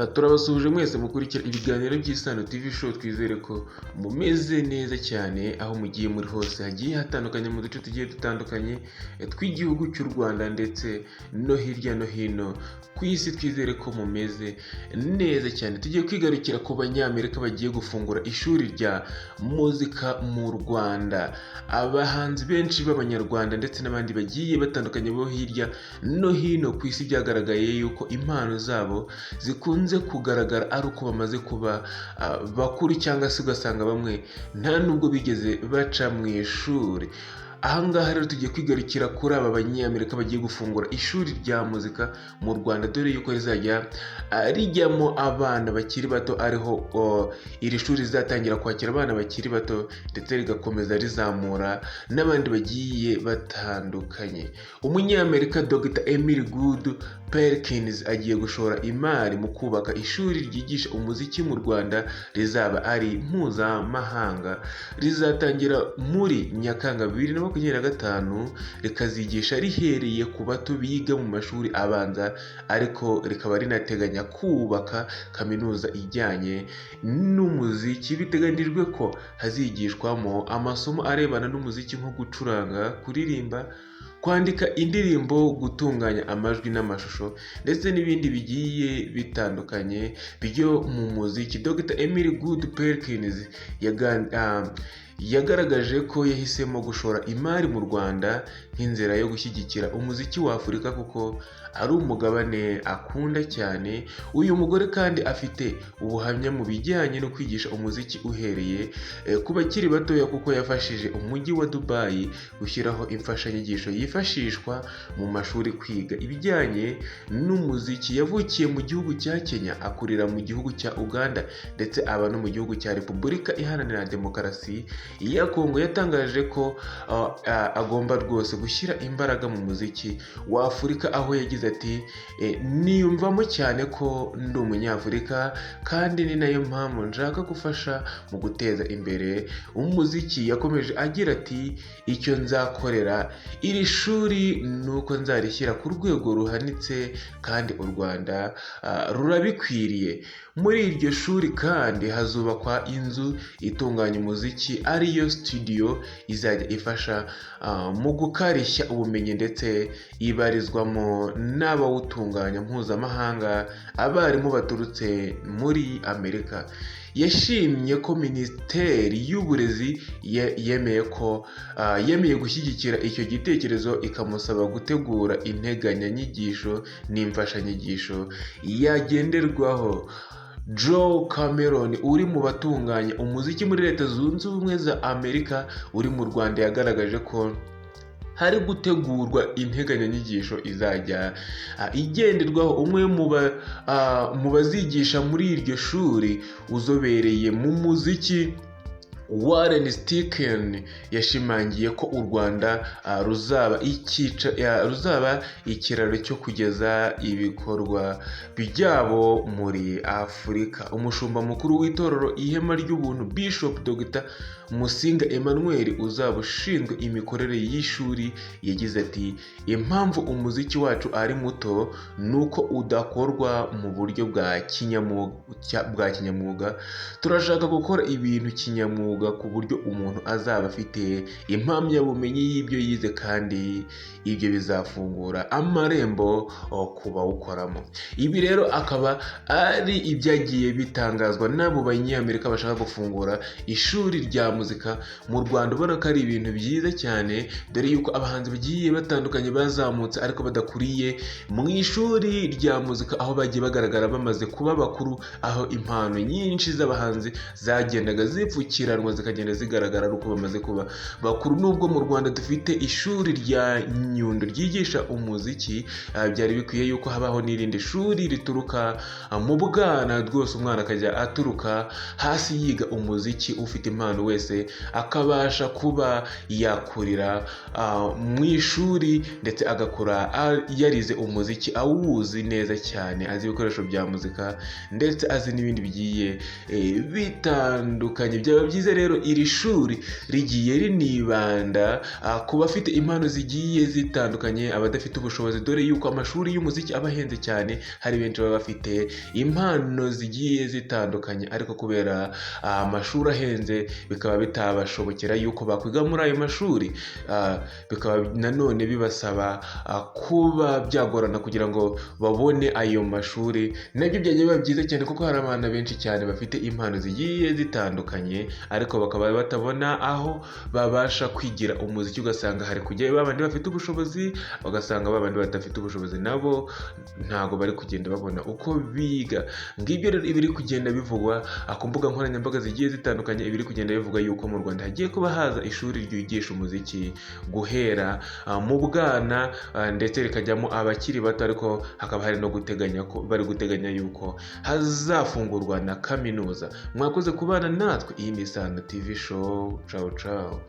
Turabasuhuje mwese mukurikira ibiganiro by'Isano TV Show. Twizere ko mumeze neza cyane aho mugiye muri hose hagiye hatandukanye, mu duce tugiye dutandukanye tw'igihugu cy'u Rwanda ndetse no hirya no hino ku isi. Twizere ko mumeze neza cyane. Tugiye kwigarukira ku Banyamerika bagiye gufungura ishuri rya muzika mu Rwanda. Abahanzi benshi b'Abanyarwanda ndetse n'abandi bagiye batandukanye bo hirya no hino ku isi, byagaragaye yuko impano zabo zikunze kugaragara ari uko bamaze kuba bakuru, cyangwa se ugasanga bamwe nta nubwo bigeze baca mu ishuri. Ahangaha rero tugiye kwigarukira kuri aba Banyamerika bagiye gufungura ishuri rya muzika mu Rwanda, dore yuko rizajya rijyamo abana bakiri bato, ariho iri shuri rizatangira kwakira abana bakiri bato ndetse rigakomeza rizamura n'abandi bagiye batandukanye. Umunyamerika Dr Emily Good Perkins agiye gushora imari mu kubaka ishuri ryigisha umuziki mu Rwanda rizaba ari mpuzamahanga. Rizatangira muri Nyakanga 2025, rikazigisha rihereye ku bato biga mu mashuri abanza, ariko rikaba rinateganya kubaka kaminuza ijyanye n'umuziki. Biteganijwe ko hazigishwamo amasomo arebana n'umuziki nko gucuranga, kuririmba, kwandika indirimbo, gutunganya amajwi n'amashusho ndetse n'ibindi bigiye bitandukanye byo mu muziki. Dr Emily Good Perkins yagaragaje ko yahisemo gushora imari mu Rwanda nk'inzira yo gushyigikira umuziki wa Afurika, kuko ari umugabane akunda cyane. Uyu mugore kandi afite ubuhamya mu bijyanye no kwigisha umuziki uhereye ku bakiri batoya, kuko yafashije umujyi wa Dubai gushyiraho imfashanyigisho yifashishwa mu mashuri kwiga ibijyanye n'umuziki. Yavukiye mu gihugu cya Kenya, akurira mu gihugu cya Uganda ndetse aba no mu gihugu cya Repubulika Iharanira Demokarasi ya Kongo. Yatangaje ko agomba rwose gushyira imbaraga mu muziki wa Afurika, aho yagize ati: "Niyumvamo cyane ko ndi Umunyafurika kandi ni nayo mpamvu nshaka gufasha mu guteza imbere umuziki." Yakomeje agira ati: "Icyo nzakorera iri shuri ni uko nzarishyira ku rwego ruhanitse kandi u Rwanda rurabikwiriye." Muri iryo shuri kandi hazubakwa inzu itunganya umuziki, ariyo studio izajya ifasha mu gukarishya ubumenyi ndetse ibarizwamo n'abawutunganya mpuzamahanga, abarimu baturutse muri Amerika. Yashimye ko Minisiteri y'Uburezi yemeye ko yemeye gushyigikira icyo gitekerezo, ikamusaba gutegura integanyanyigisho n'imfashanyigisho yagenderwaho. Joe Cameron, uri mu batunganya umuziki muri Leta Zunze Ubumwe za Amerika uri mu Rwanda, yagaragaje ko hari gutegurwa integanyanyigisho izajya igenderwaho. Umwe mu bazigisha muri iryo shuri uzobereye mu muziki, Warren Sticken, yashimangiye ko u Rwanda ruzaba ikiraro cyo kugeza ibikorwa byabo muri Afurika. Umushumba mukuru w'itorero Ihema ry'Ubuntu, Bishop Dr Musinga Emmanuel, uzaba ushinzwe imikorere y'ishuri, yagize ati: "Impamvu umuziki wacu ari muto ni uko udakorwa mu buryo bwa kinyamwuga. Turashaka gukora ibintu kinyamwuga ku buryo umuntu azaba afite impamyabumenyi y'ibyo yize, kandi ibyo bizafungura amarembo ku bawukoramo." Ibi rero akaba ari ibyagiye bitangazwa n'abo Banyamerika bashaka gufungura ishuri rya muzika mu Rwanda. Ubona ko ari ibintu byiza cyane, dore yuko abahanzi bagiye batandukanye bazamutse ariko badakuriye mu ishuri rya muzika, aho bagiye bagaragara bamaze kuba bakuru, aho impano nyinshi z'abahanzi zagendaga zipfukiranwa zikagenda zigaragara ari uko bamaze kuba bakuru. Nubwo mu Rwanda dufite ishuri rya Nyundo ryigisha umuziki, byari bikwiye yuko habaho n'irindi shuri rituruka mu bwana rwose, umwana akajya aturuka hasi yiga umuziki, ufite impano wese akabasha kuba yakurira mu ishuri ndetse agakura yarize umuziki, awuzi neza cyane, azi ibikoresho bya muzika ndetse azi n'ibindi bigiye bitandukanye. Byaba byiza rero. Rero iri shuri rigiye rinibanda ku bafite impano zigiye zitandukanye, abadafite ubushobozi, dore yuko amashuri y'umuziki aba ahenze cyane. Hari benshi baba bafite impano zigiye zitandukanye, ariko kubera amashuri ahenze bikaba bitabashobokera yuko bakwiga muri ayo mashuri. Bikaba nanone bibasaba kuba byagorana kugira ngo babone ayo mashuri. Nabyo byajya biba byiza cyane, kuko hari abana benshi cyane bafite impano zigiye zitandukanye, ariko bakaba batabona aho babasha kwigira umuziki. Ugasanga hari kujyayo babandi bafite ubushobozi, ugasanga babandi badafite ubushobozi nabo ntabwo bari kugenda babona uko biga. Ngibyo rero ibiri kugenda bivugwa ku mbuga nkoranyambaga zigiye zitandukanye, ibiri kugenda bivugwa yuko mu Rwanda hagiye kuba haza ishuri ryigisha umuziki guhera mu bwana, ndetse rikajyamo abakiri bato, ariko hakaba hari no guteganya ko bari guteganya yuko hazafungurwa na kaminuza. Mwakoze kubana natwe, iyi ni Isano TV Show. Cawu cawu.